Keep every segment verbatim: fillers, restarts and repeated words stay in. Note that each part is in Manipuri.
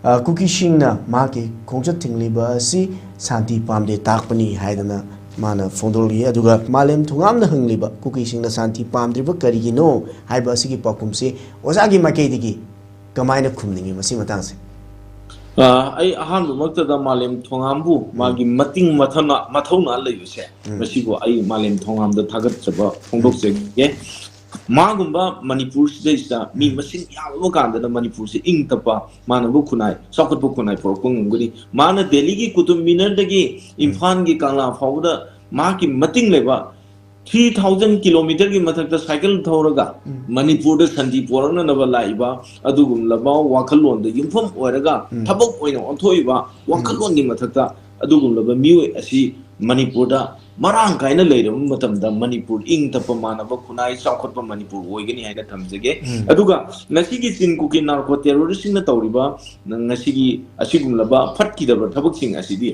ꯑ, ꯀꯨꯀꯤꯁꯤꯡꯅ ꯃꯍꯥꯛꯀꯤ ꯈꯣꯡꯆꯠ ꯊꯤꯡꯂꯤꯕ ꯑꯁꯤ ꯁꯥꯟꯇꯤ ꯄꯥꯝꯗꯦ ꯇꯥꯛꯄꯅꯤ ꯍꯥꯏꯗꯅ ꯃꯥꯅ ꯐꯣꯡꯗꯣꯛꯂꯤ꯫ ꯑꯗꯨꯒ ꯃꯥꯂꯦꯝ ꯊꯣꯉꯥꯝꯅ ꯍꯪꯂꯤꯕ ꯀꯨꯀꯤꯁꯤꯡꯅ ꯁꯥꯟꯇꯤ ꯄꯥꯝꯗ꯭ꯔꯤꯕ ꯀꯔꯤꯒꯤꯅꯣ ꯍꯥꯏꯕ ꯑꯁꯤꯒꯤ ꯄꯥꯎꯈꯨꯝꯁꯤ ꯑꯣꯖꯥꯒꯤ ꯃꯥꯏꯀꯩꯗꯒꯤ ꯀꯃꯥꯏꯅ ꯈꯨꯝꯅꯤꯡꯉꯤ ꯃꯁꯤ ꯃꯇꯥꯡꯁꯦ? ꯑ, ꯑꯩ ꯑꯍꯥꯟꯕꯃꯛꯇꯗ ꯃꯥꯂꯦꯝ ꯊꯣꯉꯥꯝꯕꯨ ꯎꯝ꯫ ꯃꯥꯒꯤ ꯃꯇꯤꯡ ꯃꯊꯧꯅꯥ, ꯃꯊꯧꯅꯥ ꯂꯩꯕꯁꯦ, ꯎꯝ꯫ ꯃꯁꯤꯕꯨ ꯑꯩ ꯃꯥꯂꯦꯝ ꯊꯣꯉꯥꯝꯗ ꯊꯥꯒꯠꯆꯕ ꯐꯣꯡꯗꯣꯛꯆꯒꯦ꯫ ꯃꯥꯒꯨꯝꯕ ꯃꯅꯤꯄꯨꯔꯁꯤꯗꯩꯁꯤꯗ ꯃꯤ ꯎꯝ꯫ ꯃꯁꯤꯡ ꯌꯥꯝꯂꯕ ꯀꯥꯟꯗꯅ ꯃꯅꯤꯄꯨꯔꯁꯦ ꯏꯪ ꯇꯞꯄ, ꯃꯥꯟꯅꯕ ꯈꯨꯟꯅꯥꯏ, ꯆꯥꯎꯈꯠꯄ ꯈꯨꯟꯅꯥꯏ ꯄꯨꯔꯛꯄ ꯉꯝꯒꯅꯤ꯫ ꯃꯥꯅ ꯗꯦꯜꯂꯤꯒꯤ ꯀꯨꯇꯨꯕ ꯃꯤꯅꯔꯗꯒꯤ ꯎꯝ꯫ ꯏꯝꯐꯥꯜꯒꯤ ꯀꯪꯂꯥ ꯐꯥꯎꯕꯗ ꯃꯍꯥꯛꯀꯤ ꯃꯇꯤꯡ ꯂꯩꯕ three thousand kilometerꯒꯤ ꯃꯊꯛꯇ ꯁꯥꯏꯀꯜ ꯊꯧꯔꯒ ꯎꯝ꯫ ꯃꯅꯤꯄꯨꯔꯗ ꯁꯥꯟꯇꯤ ꯄꯣꯔꯛꯅꯅꯕ ꯂꯥꯛꯏꯕ ꯑꯗꯨꯒꯨꯝꯂꯕ ꯋꯥꯈꯜꯂꯣꯟꯗ ꯌꯨꯝꯐꯝ ꯑꯣꯏꯔꯒ ꯎꯝ꯫ ꯊꯕꯛ ꯑꯣꯏꯅ ꯑꯣꯟꯊꯣꯛꯏꯕ ꯎꯝ꯫ ꯋꯥꯈꯜꯂꯣꯟꯒꯤ ꯃꯊꯛꯇ ꯑꯗꯨꯒꯨꯝꯂꯕ ꯃꯤꯑꯣꯏ ꯑꯁꯤ ꯃꯅꯤꯄꯨꯔꯗ ꯃꯔꯥꯡ ꯀꯥꯏꯅ ꯂꯩꯔꯕ ꯃꯇꯝꯗ ꯃꯅꯤꯄꯨꯔ ꯏꯪ ꯇꯞꯄ ꯃꯥꯟꯅꯕ ꯈꯨꯟꯅꯥꯏ ꯆꯥꯎꯈꯠꯄ ꯃꯅꯤꯄꯨꯔ ꯑꯣꯏꯒꯅꯤ ꯍꯥꯏꯅ ꯊꯝꯖꯒꯦ꯫ ꯎꯝ꯫ ꯑꯗꯨꯒ ꯉꯁꯤꯒꯤ ꯆꯤꯟ ꯀꯨꯀꯤ ꯅꯥꯔꯀꯣ ꯇꯦꯔꯣꯔꯤꯁꯁꯤꯡꯅ ꯇꯧꯔꯤꯕ ꯉꯁꯤꯒꯤ ꯑꯁꯤꯒꯨꯝꯂꯕ ꯐꯠꯈꯤꯗꯕ ꯊꯕꯛꯁꯤꯡ ꯑꯁꯤꯗꯤ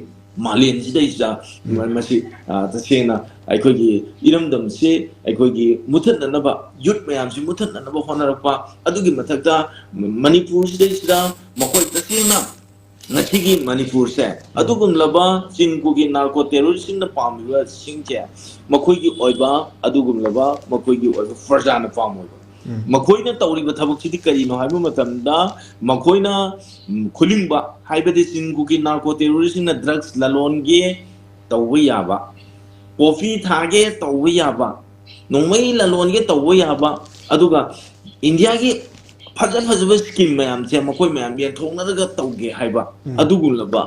ꯃꯥꯂꯦꯝꯁꯤꯗꯩꯁꯤꯗ ꯎꯝ꯫ ꯃ-, ꯃꯁꯤ, ꯑ, ꯇꯁꯦꯡꯅ ꯑꯩꯈꯣꯏꯒꯤ ꯏꯔꯝꯗꯝꯁꯤ ꯑꯩꯈꯣꯏꯒꯤ ꯃꯨꯊꯠꯅꯅꯕ, ꯌꯨꯠ ꯃꯌꯥꯝꯁꯤ ꯃꯨꯊꯠꯅꯅꯕ ꯍꯣꯠꯅꯔꯛꯄ, ꯑꯗꯨꯒꯤ ꯃꯊꯛꯇ ꯃꯅꯤꯄꯨꯔꯁꯤꯗꯩꯁꯤꯗ ꯃꯈꯣꯏ ꯇꯁꯦꯡꯅ ꯉꯁꯤꯒꯤ ꯃꯅꯤꯄꯨꯔꯁꯦ ꯎꯝ꯫ ꯑꯗꯨꯒꯨꯝꯂꯕ ꯆꯤꯟ ꯀꯨꯀꯤ ꯅꯥꯔꯀꯣ ꯇꯦꯔꯣꯔꯤꯁꯁꯤꯡꯅ ꯄꯥꯝꯃꯤꯕꯁꯤꯡꯁꯦ ꯃꯈꯣꯏꯒꯤ ꯑꯣꯏꯕ ꯑꯗꯨꯒꯨꯝꯂꯕ ꯃꯈꯣꯏꯒꯤ ꯑꯣꯏꯕ ꯄ꯭ꯔꯖꯥꯅ ꯄꯥꯝꯃꯣꯏꯕ꯫ ꯎꯝ꯫ ꯃꯈꯣꯏꯅ ꯇꯧꯔꯤꯕ ꯊꯕꯛꯁꯤꯗꯤ ꯀꯔꯤꯅꯣ ꯍꯥꯏꯕ ꯃꯇꯝꯗ ꯃꯈꯣꯏꯅ, ꯎꯝ, ꯈꯨꯂꯤꯡꯕ ꯍꯥꯏꯕꯗꯤ ꯆꯤꯟ ꯀꯨꯀꯤ ꯅꯥꯔꯀꯣ ꯇꯦꯔꯣꯔꯤꯁꯁꯤꯡꯅ ꯗ꯭ꯔꯒꯁ ꯂꯂꯣꯟꯒꯦ ꯇꯧꯕ ꯌꯥꯕ, ꯀꯣꯐꯤ ꯊꯥꯒꯦ ꯇꯧꯕ ꯌꯥꯕ, ꯅꯣꯡꯃꯩ ꯂꯂꯣꯟꯒꯦ ꯇꯧꯕ ꯌꯥꯕ, ꯑꯗꯨꯒ ꯏꯟꯗꯤꯌꯥꯒꯤ ꯐꯖ ꯐꯖꯕ ꯁ꯭ꯀꯤꯝ ꯃꯌꯥꯝꯁꯦ ꯃꯈꯣꯏ ꯃꯌꯥꯝ ꯌꯦꯟꯊꯣꯛꯅꯔꯒ ꯇꯧꯒꯦ ꯍꯥꯏꯕ ꯎꯝ꯫ ꯑꯗꯨꯒꯨꯝꯂꯕ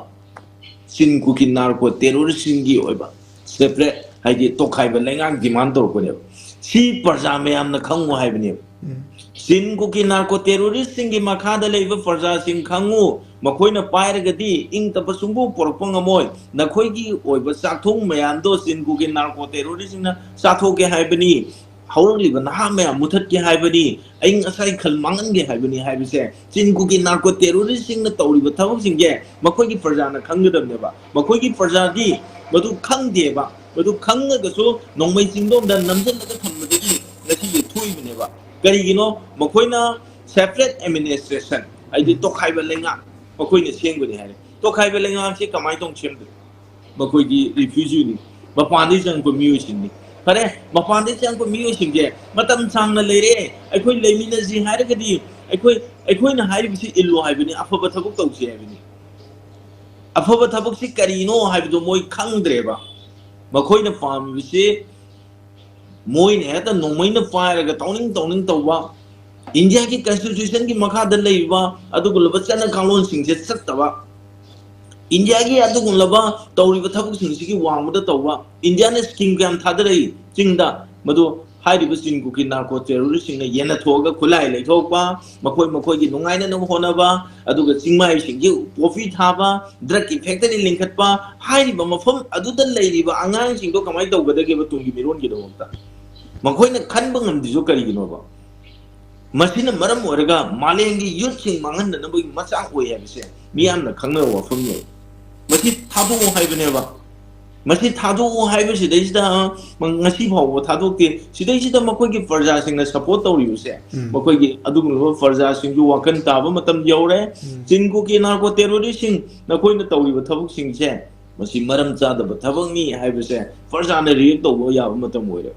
ꯆꯤꯟ ꯀꯨꯀꯤ ꯅꯥꯔꯀꯣ ꯇꯦꯔꯣꯔꯤꯁꯁꯤꯡꯒꯤ ꯑꯣꯏꯕ ꯁꯦꯄꯔꯦꯠ, ꯍꯥꯏꯗꯤ ꯇꯣꯈꯥꯏꯕ ꯂꯩꯉꯥꯛ ꯗꯤꯃꯥꯟ ꯇꯧꯔꯛꯄꯅꯦꯕ꯫ ꯁꯤ ꯄ꯭ꯔꯖꯥ ꯃꯌꯥꯝꯅ ꯈꯪꯉꯨ ꯍꯥꯏꯕꯅꯦꯕ꯫ ꯎꯝ꯫ ꯆꯤꯟ ꯀꯨꯀꯤ ꯅꯥꯔꯀꯣ ꯇꯦꯔꯣꯔꯤꯁꯁꯤꯡꯒꯤ ꯃꯈꯥꯗ ꯂꯩꯕ ꯄ꯭ꯔꯖꯥꯁꯤꯡ ꯈꯪꯉꯨ, ꯃꯈꯣꯏꯅ ꯄꯥꯏꯔꯒꯗꯤ ꯏꯪ ꯇꯞꯄ ꯁꯨꯡꯄꯣꯛ ꯄꯣꯔꯛꯄ ꯉꯝꯃꯣꯏ꯫ ꯅꯈꯣꯏꯒꯤ ꯑꯣꯏꯕ ꯆꯥꯛꯊꯣꯡ ꯃꯌꯥꯝꯗꯣ ꯆꯤꯟ ꯀꯨꯀꯤ ꯅꯥꯔꯀꯣ ꯇꯦꯔꯣꯔꯤꯁꯁꯤꯡꯅ ꯆꯥꯊꯣꯛꯀꯦ ꯍꯥꯏꯕꯅꯤ꯫ ꯍꯧꯔꯛꯂꯤꯕ ꯅꯍꯥ ꯃꯌꯥꯝ ꯃꯨꯊꯠꯀꯦ ꯍꯥꯏꯕꯅꯤ, ꯑꯏꯪ ꯑꯁꯥꯒꯤ ꯈꯜ ꯃꯥꯡꯍꯟꯒꯦ ꯍꯥꯏꯕꯅꯤ ꯍꯥꯏꯕꯁꯦ ꯆꯤꯟ ꯀꯨꯀꯤ ꯅꯥꯔꯀꯣ ꯇꯦꯔꯣꯔꯤꯁꯁꯤꯡꯅ ꯇꯧꯔꯤꯕ ꯊꯕꯛꯁꯤꯡꯁꯦ ꯃꯈꯣꯏꯒꯤ ꯄ꯭ꯔꯖꯥꯅ ꯈꯪꯒꯗꯕꯅꯦꯕ꯫ ꯃꯈꯣꯏꯒꯤ ꯄ꯭ꯔꯖꯥꯗꯤ ꯃꯗꯨ ꯈꯪꯗꯦꯕ꯫ ꯃꯗꯨ ꯈꯪꯉꯒꯁꯨ ꯅꯣꯡꯃꯩ ꯆꯤꯡꯗꯣꯟꯗ ꯅꯝꯁꯤꯜꯂꯒ ꯊꯝꯕꯗꯒꯤ ꯉꯁꯤꯁꯦ ꯊꯣꯛꯏꯕꯅꯦꯕ꯫ ꯀꯔꯤꯒꯤꯅꯣ? ꯃꯈꯣꯏꯅ ꯁꯦꯄꯔꯦꯠ ꯑꯦꯗꯃꯤꯅꯤꯁꯇ꯭ꯔꯦꯁꯟ, ꯍꯥꯏꯗꯤ ꯎꯝ꯫ ꯇꯣꯈꯥꯏꯕ ꯂꯩꯉꯥꯛ, ꯃꯈꯣꯏꯅ ꯁꯦꯝꯒꯅꯤ ꯍꯥꯏꯔꯦ꯫ ꯇꯣꯈꯥꯏꯕ ꯂꯩꯉꯥꯛꯁꯤ ꯀꯃꯥꯏꯅ ꯇꯧꯅ ꯁꯦꯝꯗꯣꯏꯅꯣ? ꯃꯈꯣꯏꯗꯤ ꯔꯤꯐ꯭ꯌꯨꯖꯤꯅꯤ, ꯃꯄꯥꯟꯗꯒꯤ ꯆꯪꯉꯛꯄ ꯃꯤꯑꯣꯏꯁꯤꯡꯅꯤ꯫ ꯐꯔꯦ, ꯃꯄꯥꯟꯗꯒꯤ ꯆꯪꯉꯛꯄ ꯃꯤꯑꯣꯏꯁꯤꯡꯁꯦ ꯃꯇꯝ ꯁꯥꯡꯅ ꯂꯩꯔꯦ, ꯑꯩꯈꯣꯏ ꯂꯩꯃꯤꯟꯅꯁꯤ ꯍꯥꯏꯔꯒꯗꯤ ꯑꯩꯈꯣꯏ, ꯑꯩꯈꯣꯏꯅ ꯍꯥꯏꯔꯤꯕꯁꯤ ꯏꯜꯂꯨ ꯍꯥꯏꯕꯅꯤ, ꯑꯐꯕ ꯊꯕꯛ ꯇꯧꯁꯤ ꯍꯥꯏꯕꯅꯤ꯫ ꯑꯐꯕ ꯊꯕꯛꯁꯤ ꯀꯔꯤꯅꯣ ꯍꯥꯏꯕꯗꯨ ꯃꯣꯏ ꯈꯪꯗ꯭ꯔꯦꯕ꯫ ꯃꯈꯣꯏꯅ ꯄꯥꯝꯃꯤꯕꯁꯤ ꯃꯣꯏꯅ ꯍꯦꯛꯇ ꯅꯣꯡꯃꯩꯅ ꯄꯥꯏꯔꯒ ꯇꯧꯅꯤꯡ ꯇꯧꯅꯤꯡ ꯇꯧꯕ, ꯏꯟꯗꯤꯌꯥꯒꯤ ꯀꯟꯁꯇꯤꯇ꯭ꯌꯨꯁꯟꯒꯤ ꯃꯈꯥꯗ ꯂꯩꯔꯤꯕ ꯑꯗꯨꯒꯨꯝꯂꯕ ꯆꯠꯅ ꯀꯥꯡꯂꯣꯟꯁꯤꯡꯁꯦ ꯆꯠꯇꯕ, ꯏꯟꯗꯤꯌꯥꯒꯤ ꯑꯗꯨꯒꯨꯝꯂꯕ ꯇꯧꯔꯤꯕ ꯊꯕꯛꯁꯤꯡꯁꯤꯒꯤ ꯋꯥꯡꯃꯗ ꯇꯧꯕ, ꯏꯟꯗꯤꯌꯥꯅ ꯁ꯭ꯀꯤꯝ ꯀꯌꯥꯝ ꯊꯥꯗꯔꯛꯏ ꯆꯤꯡꯗ, ꯃꯗꯨ ꯍꯥꯏꯔꯤꯕ ꯆꯤꯟ ꯀꯨꯀꯤ ꯅꯥꯔꯀꯣ ꯇꯦꯔꯣꯔꯤꯁꯁꯤꯡꯅ ꯌꯦꯟꯅꯊꯣꯛꯑꯒ ꯈꯨꯠꯂꯥꯏ ꯂꯩꯊꯣꯛꯄ, ꯃꯈꯣꯏ ꯃꯈꯣꯏꯒꯤ ꯅꯨꯡꯉꯥꯏꯅꯅꯕ ꯍꯣꯠꯅꯕ, ꯑꯗꯨꯒ ꯆꯤꯡꯃꯥꯏꯁꯤꯡꯒꯤ ꯄꯣꯄꯤ ꯊꯥꯕ, ꯗ꯭ꯔꯒꯀꯤ ꯐꯦꯛꯇꯔꯤ ꯂꯤꯡꯈꯠꯄ, ꯍꯥꯏꯔꯤꯕ ꯃꯐꯝ ꯑꯗꯨꯗ ꯂꯩꯔꯤꯕ ꯑꯉꯥꯡꯁꯤꯡꯗꯣ ꯀꯃꯥꯏꯅ ꯇꯧꯒꯗꯒꯦꯕ ꯇꯨꯡꯒꯤ ꯃꯤꯔꯣꯟꯒꯤꯗꯃꯛꯇ? ꯃꯈꯣꯏꯅ ꯈꯟꯕ ꯉꯝꯗ꯭ꯔꯤꯁꯨ ꯀꯔꯤꯒꯤꯅꯣꯕ? ꯃꯁꯤꯅ ꯃꯔꯝ ꯑꯣꯏꯔꯒ ꯃꯥꯂꯦꯝꯒꯤ ꯌꯨꯠꯁꯤꯡ ꯃꯥꯡꯍꯟꯅꯅꯕꯒꯤ ꯃꯆꯥꯛ ꯑꯣꯏ ꯍꯥꯏꯕꯁꯦ ꯃꯤꯌꯥꯝꯅ ꯈꯪꯅꯕ ꯋꯥꯐꯝꯅꯦꯕ꯫ ꯃꯁꯤ ꯊꯥꯗꯣꯛꯑꯣ ꯍꯥꯏꯕꯅꯦꯕ꯫ ꯃꯁꯤ ꯊꯥꯗꯣꯛꯑꯣ ꯍꯥꯏꯕꯁꯤꯗꯩꯁꯤꯗ ꯉꯁꯤ ꯐꯥꯎꯕ ꯊꯥꯗꯣꯛꯇꯦ꯫ ꯁꯤꯗꯩꯁꯤꯗ ꯃꯈꯣꯏꯒꯤ ꯄ꯭ꯔꯖꯥꯁꯤꯡꯅ ꯁꯄꯣꯔꯠ ꯇꯧꯔꯤꯕꯁꯦ, ꯎꯝ꯫ ꯃꯈꯣꯏꯒꯤ ꯑꯗꯨꯒꯨꯝꯂꯕ ꯄ꯭ꯔꯖꯥꯁꯤꯡꯁꯨ ꯋꯥꯈꯜ ꯇꯥꯕ ꯃꯇꯝ ꯌꯧꯔꯦ꯫ ꯎꯝ꯫ ꯆꯤꯟ ꯀꯨꯀꯤ ꯅꯥꯔꯀꯣ ꯇꯦꯔꯣꯔꯤꯁꯁꯤꯡ, ꯅꯈꯣꯏꯅ ꯇꯧꯔꯤꯕ ꯊꯕꯛꯁꯤꯡꯁꯦ ꯃꯁꯤ ꯃꯔꯝ ꯆꯥꯗꯕ ꯊꯕꯛꯅꯤ ꯍꯥꯏꯕꯁꯦ ꯄ꯭ꯔꯖꯥꯅ ꯔꯤꯌꯦꯛ ꯇꯧꯕ ꯌꯥꯕ ꯃꯇꯝ ꯑꯣꯏꯔꯦ꯫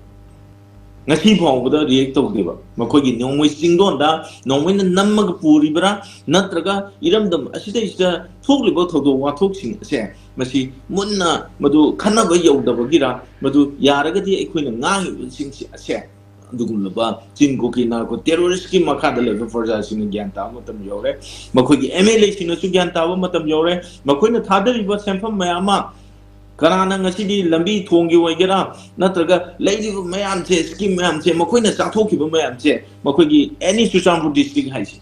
ꯉꯁꯤ ꯐꯥꯎꯕꯗ ꯔꯤꯌꯦꯛ ꯇꯧꯗꯦꯕ꯫ ꯃꯈꯣꯏꯒꯤ ꯅꯣꯡꯃꯩ ꯆꯤꯡꯗꯣꯟꯗ ꯅꯣꯡꯃꯩꯅ ꯅꯝꯃꯒ ꯄꯨꯔꯤꯕ꯭ꯔꯥ, ꯅꯠꯇ꯭ꯔꯒ ꯏꯔꯝꯗꯝ ꯑꯁꯤꯗꯩꯁꯤꯗ ꯊꯣꯛꯂꯤꯕ ꯊꯧꯗꯣꯛ ꯋꯥꯊꯣꯛꯁꯤꯡ ꯑꯁꯦ ꯃꯁꯤ ꯃꯨꯟꯅ ꯃꯗꯨ ꯈꯟꯅꯕ ꯌꯧꯗꯕꯒꯤꯔ, ꯃꯗꯨ ꯌꯥꯔꯒꯗꯤ ꯑꯩꯈꯣꯏꯅ ꯉꯥꯡꯉꯤꯕꯁꯤꯡꯁꯤ ꯑꯁꯦ ꯑꯗꯨꯒꯨꯝꯂꯕ ꯆꯤꯟ ꯀꯨꯀꯤ ꯅꯥꯔꯀꯣ ꯇꯦꯔꯣꯔꯤꯁꯀꯤ ꯃꯈꯥꯗ ꯂꯩꯕ ꯄ꯭ꯔꯖꯥꯁꯤꯡꯅ ꯒ꯭ꯌꯥꯟ ꯇꯥꯕ ꯃꯇꯝ ꯌꯧꯔꯦ꯫ ꯃꯈꯣꯏꯒꯤ ꯑꯦꯝ ꯑꯦꯜ ꯑꯦꯁꯤꯡꯅꯁꯨ ꯒ꯭ꯌꯥꯟ ꯇꯥꯕ ꯃꯇꯝ ꯌꯧꯔꯦ꯫ ꯃꯈꯣꯏꯅ ꯊꯥꯗꯔꯤꯕ ꯁꯦꯟꯐꯝ ꯃꯌꯥꯝ ꯑꯃ, ꯀꯅꯥꯅ ꯉꯁꯤꯗꯤ ꯂꯝꯕꯤ ꯊꯣꯡꯒꯤ ꯑꯣꯏꯒꯦꯔꯥ, ꯅꯠꯇ꯭ꯔꯒ ꯂꯩꯔꯤꯕ ꯃꯌꯥꯝꯁꯦ, ꯁ꯭ꯀꯤꯝ ꯃꯌꯥꯝꯁꯦ, ꯃꯈꯣꯏꯅ ꯆꯥꯊꯣꯛꯈꯤꯕ ꯃꯌꯥꯝꯁꯦ, ꯃꯈꯣꯏꯒꯤ ꯑꯦꯅꯤ ꯆꯨꯔꯆꯥꯟꯄꯨꯔ ꯗꯤꯁꯇ꯭ꯔꯤꯛ ꯍꯥꯏꯁꯦ,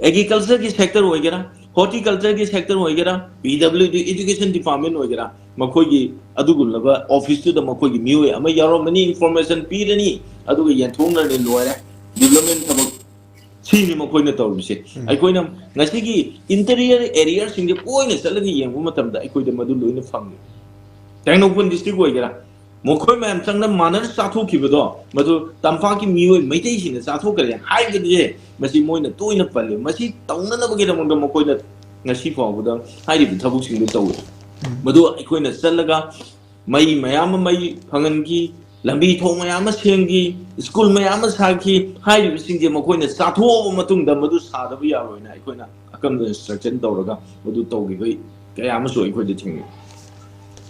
ꯑꯦꯒ꯭ꯔꯤꯀꯜꯆꯔꯒꯤ ꯁꯦꯛꯇꯔ ꯑꯣꯏꯒꯦꯔꯥ, ꯍꯣꯔꯇꯤꯀꯜꯆꯔꯒꯤ ꯁꯦꯛꯇꯔ ꯑꯣꯏꯒꯦꯔꯥ, ꯄꯤ ꯗꯕ꯭ꯂꯤꯎ ꯗꯤ, ꯏꯗꯨꯀꯦꯁꯟ ꯗꯤꯄꯥꯔꯠꯃꯦꯟ ꯑꯣꯏꯒꯦꯔꯥ, ꯃꯈꯣꯏꯒꯤ ꯑꯗꯨꯒꯨꯝꯂꯕ ꯑꯣꯐꯤꯁꯇꯨꯗ ꯃꯈꯣꯏꯒꯤ ꯃꯤꯑꯣꯏ ꯑꯃ ꯌꯥꯎꯔꯝꯃꯅꯤ, ꯏꯟꯐꯣꯔꯃꯦꯁꯟ ꯄꯤꯔꯅꯤ, ꯑꯗꯨꯒ ꯌꯦꯟꯊꯣꯛꯅꯔꯅꯤ, ꯂꯣꯏꯔꯦ꯫ ꯗꯤꯕ꯭ꯂꯞꯃꯦꯟ ꯊꯕꯛ ꯁꯤꯅꯤ ꯃꯈꯣꯏꯅ ꯇꯧꯔꯤꯁꯦ꯫ ꯎꯝ꯫ ꯑꯩꯈꯣꯏꯅ ꯉꯁꯤꯒꯤ ꯏꯟꯇꯤꯔꯤꯌꯔ ꯑꯦꯔꯤꯌꯥꯁꯤꯡꯁꯦ ꯀꯣꯏꯅ ꯆꯠꯂꯒ ꯌꯦꯡꯕ ꯃꯇꯝꯗ ꯑꯩꯈꯣꯏꯗ ꯃꯗꯨ ꯂꯣꯏꯅ ꯐꯪꯉꯤ꯫ ꯇꯦꯡꯅꯧꯄꯜ ꯗꯤꯁꯇ꯭ꯔꯤꯛ ꯑꯣꯏꯒꯦꯔꯥ, ꯃꯈꯣꯏ ꯃꯌꯥꯝ ꯆꯪꯅ ꯃꯥꯟꯅꯅ ꯆꯥꯊꯣꯛꯈꯤꯕꯗꯣ, ꯃꯗꯨ ꯇꯝꯄꯥꯛꯀꯤ ꯃꯤꯑꯣꯏ ꯃꯩꯇꯩꯁꯤꯡꯅ ꯆꯥꯊꯣꯛꯈ꯭ꯔꯦ ꯍꯥꯏꯕꯁꯦ ꯃꯁꯤ ꯃꯣꯏꯅ ꯇꯣꯏꯅ ꯄꯜꯂꯤ꯫ ꯃꯁꯤ ꯇꯧꯅꯅꯕꯒꯤꯗꯃꯛꯇ ꯃꯈꯣꯏꯅ ꯉꯁꯤ ꯐꯥꯎꯕꯗ ꯍꯥꯏꯔꯤꯕ ꯊꯕꯛꯁꯤꯡꯗꯨ ꯇꯧꯏ꯫ ꯃꯗꯨ ꯑꯩꯈꯣꯏꯅ ꯆꯠꯂꯒ ꯃꯩ ꯃꯌꯥꯝ ꯑꯃ ꯃꯩ ꯐꯪꯍꯟꯈꯤ, ꯂꯝꯕꯤ ꯊꯣꯡ ꯃꯌꯥꯝ ꯑꯃ ꯁꯦꯝꯈꯤ, ꯁ꯭ꯀꯨꯜ ꯃꯌꯥꯝ ꯑꯃ ꯁꯥꯈꯤ꯫ ꯍꯥꯏꯔꯤꯕꯁꯤꯡꯁꯦ ꯃꯈꯣꯏꯅ ꯆꯥꯊꯣꯛꯑꯕ ꯃꯇꯨꯡꯗ ꯃꯗꯨ ꯁꯥꯗꯕ ꯌꯥꯔꯣꯏꯅ ꯑꯩꯈꯣꯏꯅ ꯑꯀꯟꯕ ꯏꯟꯁꯇ꯭ꯔꯛꯁꯟ ꯇꯧꯔꯒ ꯃꯗꯨ ꯇꯧꯈꯤꯕ ꯀꯌꯥ ꯑꯃꯁꯨ ꯑꯩꯈꯣꯏꯗ ꯊꯦꯡꯅꯩ꯫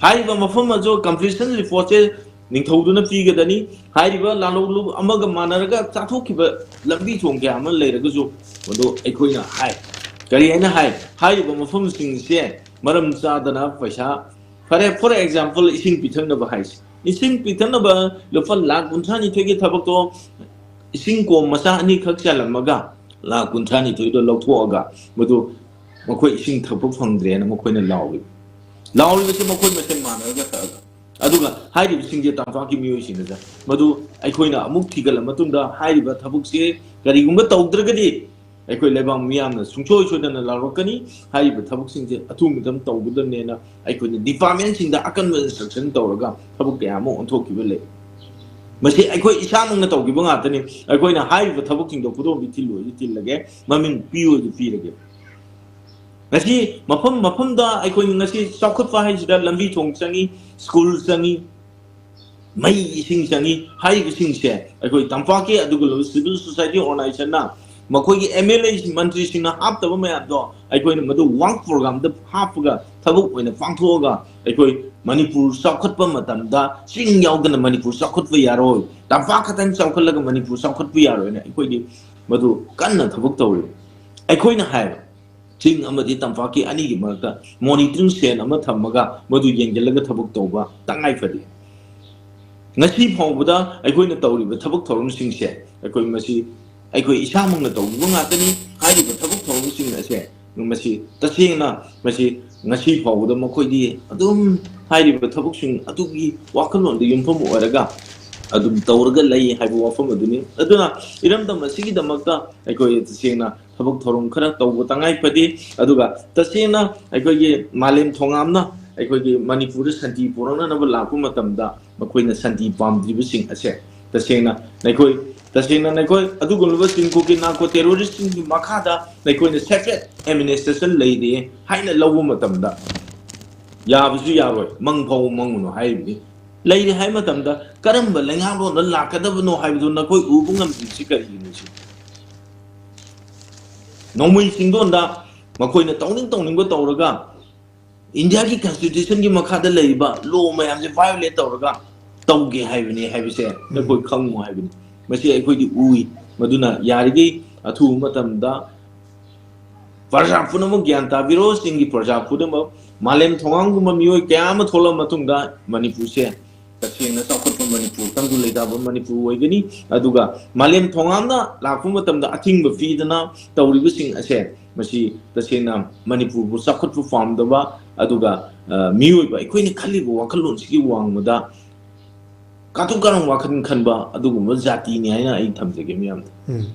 ꯍꯥꯏꯔꯤꯕ ꯃꯐꯝ ꯑꯗꯨ ꯀꯝꯄ꯭ꯂꯤꯁꯟ ꯔꯤꯄꯣꯔꯠꯁꯦ ꯅꯤꯡꯊꯧꯗꯨꯅ ꯄꯤꯒꯗꯅꯤ꯫ ꯍꯥꯏꯔꯤꯕ ꯂꯥꯂꯣꯡ ꯑꯃꯒ ꯃꯥꯟꯅꯔꯒ ꯆꯥꯊꯣꯛꯈꯤꯕ ꯂꯝꯕꯤ ꯊꯣꯡ ꯀꯌꯥ ꯑꯃ ꯂꯩꯔꯒꯁꯨ ꯃꯗꯨ ꯑꯩꯈꯣꯏꯅ ꯍꯥꯏ꯫ ꯀꯔꯤ ꯍꯥꯏꯅ ꯍꯥꯏ? ꯍꯥꯏꯔꯤꯕ ꯃꯐꯝꯁꯤꯡꯁꯦ ꯃꯔꯝ ꯆꯥꯗꯅ ꯄꯩꯁꯥ, ꯐꯔꯦ, for example, ꯏꯁꯤꯡ ꯄꯤꯊꯛꯅꯕ ꯍꯥꯏꯁꯦ, ꯏꯁꯤꯡ ꯄꯤꯊꯛꯅꯕ ꯂꯨꯄꯥ ꯂꯥꯈ ꯀꯨꯟꯊ꯭ꯔꯥ ꯅꯤꯊꯣꯏꯒꯤ ꯊꯕꯛꯇꯣ ꯏꯁꯤꯡ ꯀꯣꯝ ꯃꯆꯥ ꯑꯅꯤꯈꯛ ꯆꯜꯂꯝꯃꯒ ꯂꯥꯈ ꯀꯨꯟꯊ꯭ꯔꯥ ꯅꯤꯊꯣꯏꯗꯣ ꯂꯧꯊꯣꯛꯑꯒ ꯃꯗꯨ ꯃꯈꯣꯏ ꯏꯁꯤꯡ ꯊꯛꯄ ꯐꯪꯗ꯭ꯔꯦꯅ ꯃꯈꯣꯏꯅ ꯂꯥꯎꯔꯤ꯫ ꯂꯥꯎꯔꯤꯕꯁꯤ ꯃꯈꯣꯏ ꯃꯁꯦꯟ ꯃꯥꯟꯅꯔꯒ ꯊꯛꯑꯒ꯫ ꯑꯗꯨꯒ ꯍꯥꯏꯔꯤꯕꯁꯤꯡꯁꯦ ꯇꯝꯄꯥꯛꯀꯤ ꯃꯤꯑꯣꯏꯁꯤꯡꯅ ꯃꯗꯨ ꯑꯩꯈꯣꯏꯅ ꯑꯃꯨꯛ ꯊꯤꯒꯠꯂ ꯃꯇꯨꯡꯗ ꯍꯥꯏꯔꯤꯕ ꯊꯕꯛꯁꯦ ꯀꯔꯤꯒꯨꯝꯕ ꯇꯧꯗ꯭ꯔꯒꯗꯤ ꯑꯩꯈꯣꯏ ꯂꯩꯕꯥꯛ ꯃꯤꯌꯥꯝꯅ ꯁꯨꯡꯁꯣꯏ ꯁꯣꯏꯗꯅ ꯂꯥꯎꯔꯛꯀꯅꯤ꯫ ꯍꯥꯏꯔꯤꯕ ꯊꯕꯛꯁꯤꯡꯁꯦ ꯑꯊꯨꯕ ꯃꯇꯝ ꯇꯧꯒꯗꯕꯅꯦꯅ ꯑꯩꯈꯣꯏꯅ ꯗꯤꯄꯥꯔꯠꯃꯦꯟꯁꯤꯡꯗ ꯑꯀꯟꯕ ꯏꯟꯁꯇ꯭ꯔꯛꯁꯟ ꯇꯧꯔꯒ ꯊꯕꯛ ꯀꯌꯥ ꯑꯃ ꯑꯣꯟꯊꯣꯛꯈꯤꯕ ꯂꯩ꯫ ꯃꯁꯤ ꯑꯩꯈꯣꯏ ꯏꯁꯥꯃꯛꯅ ꯇꯧꯈꯤꯕ ꯉꯥꯛꯇꯅꯤ꯫ ꯑꯩꯈꯣꯏꯅ ꯍꯥꯏꯔꯤꯕ ꯊꯕꯛꯁꯤꯡꯗꯣ ꯈꯨꯗꯣꯝꯕꯤ ꯊꯤꯜꯂꯨ ꯍꯥꯏꯗꯤ ꯊꯤꯜꯂꯒꯦ, ꯃꯃꯤꯡ ꯄꯤꯌꯨ ꯍꯥꯏꯗꯤ ꯄꯤꯔꯒꯦ꯫ ꯉꯁꯤ ꯃꯐꯝ ꯃꯐꯝꯗ ꯑꯩꯈꯣꯏ ꯉꯁꯤ ꯆꯥꯎꯈꯠꯄ ꯍꯥꯏꯁꯤꯗ ꯂꯝꯕꯤ ꯊꯣꯡ ꯆꯪꯉꯤ, ꯁ꯭ꯀꯨꯜ ꯆꯪꯉꯤ, ꯃꯩ ꯏꯁꯤꯡ ꯆꯪꯉꯤ꯫ ꯍꯥꯏꯔꯤꯕꯁꯤꯡꯁꯦ ꯑꯩꯈꯣꯏ ꯇꯝꯄꯥꯛꯀꯤ ꯑꯗꯨꯒ ꯁꯤꯚꯤꯜ ꯁꯣꯁꯥꯏꯇꯤ ꯑꯣꯔꯒꯅꯥꯏꯖꯦꯁꯟꯅ ꯃꯈꯣꯏꯒꯤ ꯑꯦꯝ ꯑꯦꯜ ꯑꯦꯁꯤꯡ, ꯃꯟꯇ꯭ꯔꯤꯁꯤꯡꯅ ꯍꯥꯞꯇꯕ ꯃꯌꯥꯝꯗꯣ ꯑꯩꯈꯣꯏꯅ ꯃꯗꯨ ꯋꯥꯔꯛ ꯄ꯭ꯔꯣꯒ꯭ꯔꯥꯝꯗ ꯍꯥꯞꯄꯒ ꯊꯕꯛ ꯑꯣꯏꯅ ꯄꯥꯡꯊꯣꯛꯑꯒ ꯑꯩꯈꯣꯏ ꯃꯅꯤꯄꯨꯔ ꯆꯥꯎꯈꯠꯄ ꯃꯇꯝꯗ ꯆꯤꯡ ꯌꯥꯎꯗꯅ ꯃꯅꯤꯄꯨꯔ ꯆꯥꯎꯈꯠꯄ ꯌꯥꯔꯣꯏ, ꯇꯝꯄꯥꯛ ꯈꯛꯇꯪ ꯆꯥꯎꯈꯠꯂꯒ ꯃꯅꯤꯄꯨꯔ ꯆꯥꯎꯈꯠꯄ ꯌꯥꯔꯣꯏꯅ ꯑꯩꯈꯣꯏꯗꯤ ꯃꯗꯨ ꯀꯟꯅ ꯊꯕꯛ ꯇꯧꯔꯤ꯫ ꯑꯩꯈꯣꯏꯅ ꯍꯥꯏꯕ ꯆꯤꯡ ꯑꯃꯗꯤ ꯇꯝꯄꯥꯛꯀꯤ ꯑꯅꯤꯒꯤ ꯃꯔꯛꯇ ꯃꯣꯅꯤꯇꯔꯤꯡ ꯁꯦꯜ ꯑꯃ ꯊꯝꯃꯒ ꯃꯗꯨ ꯌꯦꯡꯁꯤꯜꯂꯒ ꯊꯕꯛ ꯇꯧꯕ ꯇꯉꯥꯏ ꯐꯗꯦ꯫ ꯉꯁꯤ ꯐꯥꯎꯕꯗ ꯑꯩꯈꯣꯏꯅ ꯇꯧꯔꯤꯕ ꯊꯕꯛ ꯊꯧꯔꯝꯁꯤꯡꯁꯦ ꯑꯩꯈꯣꯏ ꯃꯁꯤ ꯑꯩꯈꯣꯏ ꯏꯁꯥꯃꯛꯅ ꯇꯧꯈꯤꯕ ꯉꯥꯛꯇꯅꯤ꯫ ꯍꯥꯏꯔꯤꯕ ꯊꯕꯛ ꯊꯧꯔꯝꯁꯤꯡ ꯑꯁꯦ ꯃꯁꯤ ꯇꯁꯦꯡꯅ ꯃꯁꯤ ꯉꯁꯤ ꯐꯥꯎꯕꯗ ꯃꯈꯣꯏꯗꯤ ꯑꯗꯨꯝ ꯍꯥꯏꯔꯤꯕ ꯊꯕꯛꯁꯤꯡ ꯑꯗꯨꯒꯤ ꯋꯥꯈꯜꯂꯣꯟꯗ ꯌꯨꯝꯐꯝ ꯑꯣꯏꯔꯒ ꯑꯗꯨꯝ ꯇꯧꯔꯒ ꯂꯩ ꯍꯥꯏꯕ ꯋꯥꯐꯝ ꯑꯗꯨꯅꯤ꯫ ꯑꯗꯨꯅ ꯏꯔꯝꯗꯝ ꯑꯁꯤꯒꯤꯗꯃꯛꯇ ꯑꯩꯈꯣꯏ ꯇꯁꯦꯡꯅ ꯊꯕꯛ ꯊꯧꯔꯝ ꯈꯔ ꯇꯧꯕ ꯇꯉꯥꯏ ꯐꯗꯦ꯫ ꯑꯗꯨꯒ ꯇꯁꯦꯡꯅ ꯑꯩꯈꯣꯏꯒꯤ ꯃꯥꯂꯦꯝ ꯊꯣꯉꯥꯝꯅ ꯑꯩꯈꯣꯏꯒꯤ ꯃꯅꯤꯄꯨꯔꯗ ꯁꯥꯟꯇꯤ ꯄꯨꯔꯛꯅꯅꯕ ꯂꯥꯛꯄ ꯃꯇꯝꯗ ꯃꯈꯣꯏꯅ ꯁꯥꯟꯇꯤ ꯄꯥꯝꯗ꯭ꯔꯤꯕꯁꯤꯡ ꯑꯁꯦ ꯇꯁꯦꯡꯅ ꯅꯈꯣꯏ, ꯇꯁꯦꯡꯅ ꯅꯈꯣꯏ ꯑꯗꯨꯒꯨꯝꯂꯕ ꯆꯤꯟꯀꯣꯛꯀꯤ ꯅꯥꯔꯀꯣ ꯇꯦꯔꯣꯔꯤꯁꯁꯤꯡꯒꯤ ꯃꯈꯥꯗ ꯅꯈꯣꯏꯅ separate administration ꯂꯩꯔꯦ ꯍꯥꯏꯅ ꯂꯧꯕ ꯃꯇꯝꯗ ꯌꯥꯕꯁꯨ ꯌꯥꯔꯣꯏ, ꯃꯪ ꯐꯥꯎꯕ ꯃꯪꯉꯨꯅꯨ ꯍꯥꯏꯔꯤꯕꯅꯤ꯫ ꯂꯩꯔꯦ ꯍꯥꯏꯕ ꯃꯇꯝꯗ ꯀꯔꯝꯕ ꯂꯩꯉꯥꯛꯂꯣꯟꯗ ꯂꯥꯛꯀꯗꯕꯅꯣ ꯍꯥꯏꯕꯗꯨ ꯅꯈꯣꯏ ꯎꯕ ꯉꯝꯗ꯭ꯔꯤꯕꯁꯤ ꯀꯔꯤꯒꯤꯅꯣ ꯁꯤ? ꯅꯣꯡꯃꯩ ꯆꯤꯡꯗꯣꯟꯗ ꯃꯈꯣꯏꯅ ꯇꯧꯅꯤꯡ ꯇꯧꯅꯤꯡꯕ ꯇꯧꯔꯒ ꯏꯟꯗꯤꯌꯥꯒꯤ constitutionꯒꯤ ꯃꯈꯥꯗ ꯂꯩꯔꯤꯕ law ꯃꯌꯥꯝꯁꯦ violate ꯇꯧꯔꯒ ꯇꯧꯒꯦ ꯍꯥꯏꯕꯅꯤ ꯍꯥꯏꯕꯁꯦ ꯅꯈꯣꯏ ꯈꯪꯉꯨ ꯍꯥꯏꯕꯅꯤ꯫ ꯃꯁꯤ ꯑꯩꯈꯣꯏꯗꯤ ꯎꯏ꯫ ꯃꯗꯨꯅ ꯌꯥꯔꯤꯈꯩ ꯑꯊꯨꯕ ꯃꯇꯝꯗ ꯄ꯭ꯔꯖꯥ ꯄꯨꯝꯅꯃꯛ ꯒ꯭ꯌꯥꯟ ꯇꯥꯕꯤꯔꯣ, ꯆꯤꯡꯒꯤ ꯄ꯭ꯔꯖꯥ ꯄꯨꯝꯅꯃꯛ꯫ ꯃꯥꯂꯦꯝ ꯊꯣꯡꯉꯥꯟꯒꯨꯝꯕ ꯃꯤꯑꯣꯏ ꯀꯌꯥ ꯑꯃ ꯊꯣꯛꯂꯛꯑ ꯃꯇꯨꯡꯗ ꯃꯅꯤꯄꯨꯔꯁꯦ ꯇꯁꯦꯡꯅ ꯆꯥꯎꯈꯠꯄ ꯃꯅꯤꯄꯨꯔ, ꯇꯪꯗꯨ ꯂꯩꯇꯥꯕ ꯃꯅꯤꯄꯨꯔ ꯑꯣꯏꯒꯅꯤ꯫ ꯑꯗꯨꯒ ꯃꯥꯂꯦꯝ ꯊꯣꯡꯉꯥꯟꯅ ꯂꯥꯛꯄ ꯃꯇꯝꯗ ꯑꯊꯤꯡꯕ ꯄꯤꯗꯅ ꯇꯧꯔꯤꯕꯁꯤꯡ ꯑꯁꯦ, ꯃꯁꯤ ꯇꯁꯦꯡꯅ ꯃꯅꯤꯄꯨꯔꯕꯨ ꯆꯥꯎꯈꯠꯄ ꯄꯥꯝꯗꯕ, ꯑꯗꯨꯒ, ꯑ, ꯃꯤꯑꯣꯏꯕ ꯑꯩꯈꯣꯏꯅ ꯈꯜꯂꯤꯕ ꯋꯥꯈꯜꯂꯣꯟꯁꯤꯒꯤ ꯋꯥꯡꯃꯗ ꯀꯥꯇꯨ ꯀꯥꯔꯟ ꯋꯥꯈꯜ ꯈꯟꯕ ꯑꯗꯨꯒꯨꯝꯕ ꯖꯥꯇꯤꯅꯤ ꯍꯥꯏꯅ ꯑꯩ ꯊꯝꯖꯒꯦ ꯃꯤꯌꯥꯝꯗ꯫ ꯎꯝ꯫